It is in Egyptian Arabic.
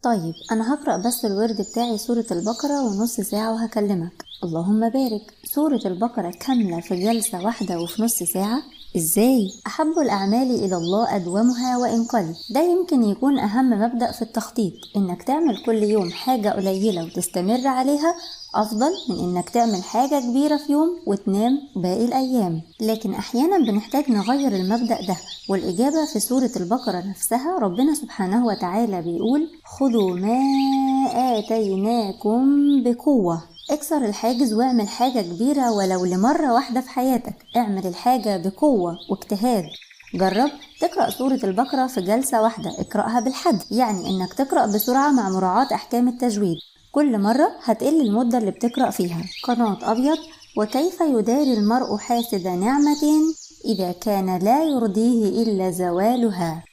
طيب أنا هقرأ بس الورد بتاعي سورة البقرة ونص ساعة وهكلمك. اللهم بارك، سورة البقرة كاملة في جلسة واحدة وفي نص ساعة؟ إزاي؟ أحب الأعمال إلى الله أدومها وإن قل. ده يمكن يكون أهم مبدأ في التخطيط، إنك تعمل كل يوم حاجة قليلة وتستمر عليها أفضل من إنك تعمل حاجة كبيرة في يوم وتنام باقي الأيام. لكن أحيانا بنحتاج نغير المبدأ ده، والإجابة في سورة البقرة نفسها. ربنا سبحانه وتعالى بيقول خذوا ما آتيناكم بقوة. اكسر الحاجز واعمل حاجة كبيرة ولو لمرة واحدة في حياتك. اعمل الحاجة بقوة واجتهاد. جرب تقرأ سورة البقرة في جلسة واحدة، اقرأها بالحد، يعني انك تقرأ بسرعة مع مراعاة احكام التجويد. كل مرة هتقل المدة اللي بتقرأ فيها. قناة أبيض. وكيف يداري المرء حاسد نعمة إذا كان لا يرضيه إلا زوالها.